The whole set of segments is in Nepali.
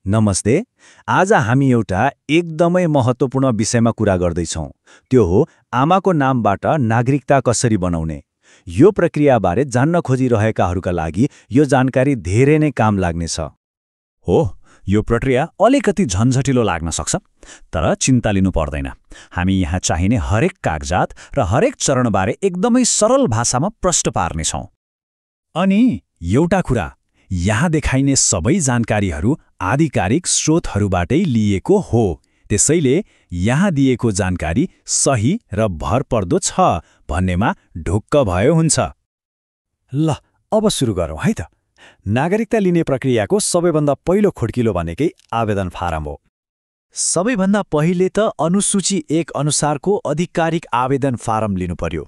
नमस्ते। आज हामी एउटा एकदमै महत्त्वपूर्ण विषयमा कुरा गर्दैछौँ। त्यो हो आमाको नामबाट नागरिकता कसरी बनाउने। यो प्रक्रियाबारे जान्न खोजिरहेकाहरूका लागि यो जानकारी धेरै नै काम लाग्नेछ। हो, यो प्रक्रिया अलिकति झन्झटिलो लाग्न सक्छ, तर चिन्ता लिनु पर्दैन। हामी यहाँ चाहिने हरेक कागजात र हरेक चरणबारे एकदमै सरल भाषामा प्रष्ट पार्नेछौँ। अनि एउटा कुरा, यहाँ देखाइने सबै जानकारीहरू आधिकारिक स्रोतहरूबाटै लिएको हो। त्यसैले यहाँ दिएको जानकारी सही र भरपर्दो छ भन्नेमा ढुक्क भयो हुन्छ। ल, अब सुरु गरौँ है त। नागरिकता लिने प्रक्रियाको सबैभन्दा पहिलो खुड्किलो भनेकै आवेदन फारम हो। सबैभन्दा पहिले त अनुसूची 1 अनुसारको आधिकारिक आवेदन फारम लिनु पर्यो।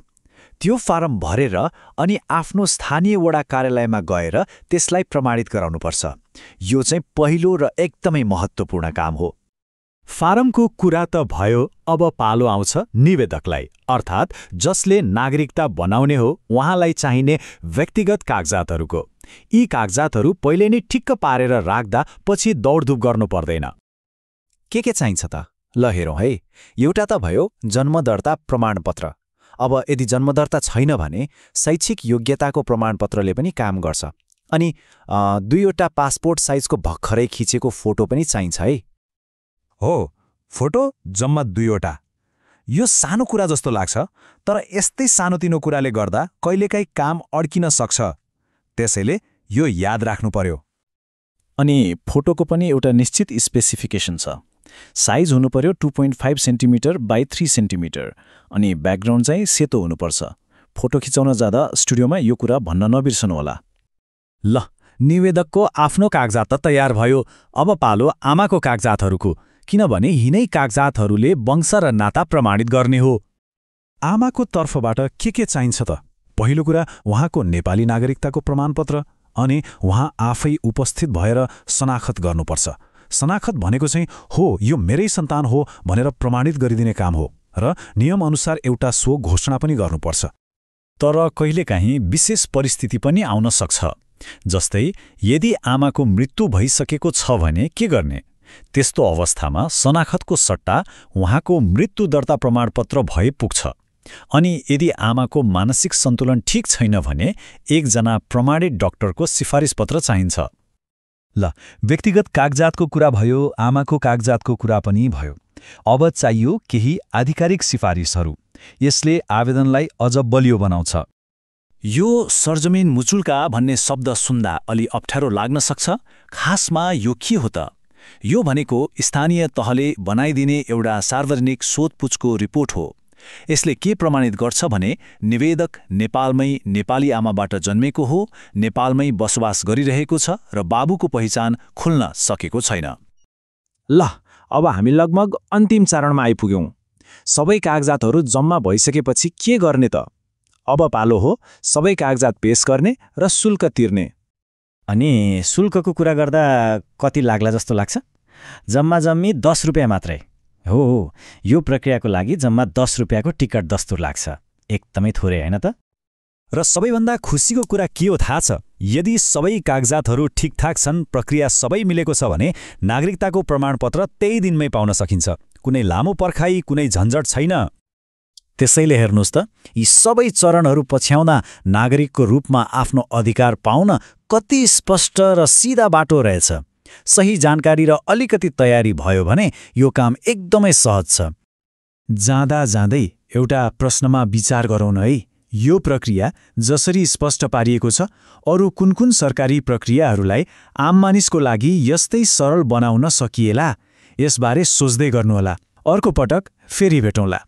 त्यो फारम भरेर अनि आफ्नो स्थानीय वडा कार्यालयमा गएर त्यसलाई प्रमाणित गराउनुपर्छ। यो चाहिँ पहिलो र एकदमै महत्त्वपूर्ण काम हो। फारमको कुरा त भयो, अब पालो आउँछ निवेदकलाई, अर्थात् जसले नागरिकता बनाउने हो उहाँलाई चाहिने व्यक्तिगत कागजातहरूको। यी कागजातहरू पहिले नै ठिक्क पारेर राख्दा पछि दौडधुप गर्नु पर्दैन। के चाहिन्छ त? ल हेरौँ है। एउटा त भयो जन्मदर्ता प्रमाणपत्र। अब यदि जन्मदर्ता छैन भने शैक्षिक योग्यताको प्रमाणपत्रले पनि काम गर्छ। अनि 2वटा पासपोर्ट साइजको भर्खरै खिचेको फोटो पनि चाहिन्छ है। हो, फोटो जम्मा 2वटा। यो सानो कुरा जस्तो लाग्छ, तर यस्तै सानोतिनो कुराले गर्दा कहिलेकाहीँ काम अड्किन सक्छ। त्यसैले यो याद राख्नु पर्यो। अनि फोटोको पनि एउटा निश्चित स्पेसिफिकेसन छ। साइज हुनु पर्यो 2.5 सेन्टिमिटर बाई 3 सेन्टिमिटर। अनि ब्याकग्राउन्ड चाहिँ सेतो हुनुपर्छ। फोटो खिचाउन जाँदा स्टुडियोमा यो कुरा भन्न नबिर्सनु होला। ल, निवेदकको आफ्नो कागजात त तयार भयो। अब पालो आमाको कागजातहरूको, किनभने यिनै कागजातहरूले वंश र नाता प्रमाणित गर्ने हो। आमाको तर्फबाट के चाहिन्छ त? पहिलो कुरा उहाँको नेपाली नागरिकताको प्रमाणपत्र, अनि उहाँ आफै उपस्थित भएर शनाखत गर्नुपर्छ। शनाखत भनेको चाहिँ हो यो मेरै सन्तान हो भनेर प्रमाणित गरिदिने काम हो र नियमअनुसार एउटा सो घोषणा पनि गर्नुपर्छ। तर कहिलेकाहीँ विशेष परिस्थिति पनि आउन सक्छ। जस्तै यदि आमाको मृत्यु भइसकेको छ भने के गर्ने? त्यस्तो अवस्थामा शनाखतको सट्टा उहाँको मृत्यु दर्ता प्रमाणपत्र भए पुग्छ। अनि यदि आमाको मानसिक सन्तुलन ठिक छैन भने एकजना प्रमाणित डाक्टरको सिफारिस पत्र चाहिन्छ। ल, व्यक्तिगत कागजातको कुरा भयो, आमाको कागजातको कुरा पनि भयो। अब चाहियो केही आधिकारिक सिफारिसहरू। यसले आवेदनलाई अझ बलियो बनाउँछ। यो सरजमिन मुचुल्का भन्ने शब्द सुन्दा अलि अप्ठ्यारो लाग्न सक्छ। खासमा यो के हो त? यो भनेको स्थानीय तहले बनाइदिने एउटा सार्वजनिक सोधपुछको रिपोर्ट हो। यसले के प्रमाणित गर्छ भने निवेदक नेपालमै नेपाली आमाबाट जन्मेको हो, नेपालमै बसोबास गरिरहेको छ र बाबुको पहिचान खुल्न सकेको छैन। ल, अब हामी लगभग अन्तिम चरणमा आइपुग्यौँ। सबै कागजातहरू जम्मा भइसकेपछि के गर्ने त? अब पालो हो सबै कागजात पेश गर्ने र शुल्क तिर्ने। अनि शुल्कको कुरा गर्दा कति लाग्ला जस्तो लाग्छ? जम्मी 10 रुपियाँ मात्रै हो। यो प्रक्रियाको लागि जम्मा 10 रुपियाँको टिकट दस्तुर लाग्छ। एकदमै थोरै होइन त? र सबैभन्दा खुसीको कुरा के हो थाहा छ? यदि सबै कागजातहरू ठिकठाक छन्, प्रक्रिया सबै मिलेको छ भने नागरिकताको प्रमाणपत्र त्यही दिनमै पाउन सकिन्छ। कुनै लामो पर्खाइ, कुनै झन्झट छैन। त्यसैले हेर्नुहोस् त, यी सबै चरणहरू पछ्याउँदा नागरिकको रूपमा आफ्नो अधिकार पाउन कति स्पष्ट र सिधा बाटो रहेछ। सही जानकारी र अलिकति तयारी भयो भने यो काम एकदमै सहज छ। जाँदा जाँदै एउटा प्रश्नमा विचार गरौँ न है। यो प्रक्रिया जसरी स्पष्ट पारिएको छ, अरू कुन सरकारी प्रक्रियाहरूलाई आम मानिसको लागि यस्तै सरल बनाउन सकिएला? यसबारे सोच्दै गर्नुहोला। अर्को पटक फेरि भेटौँला।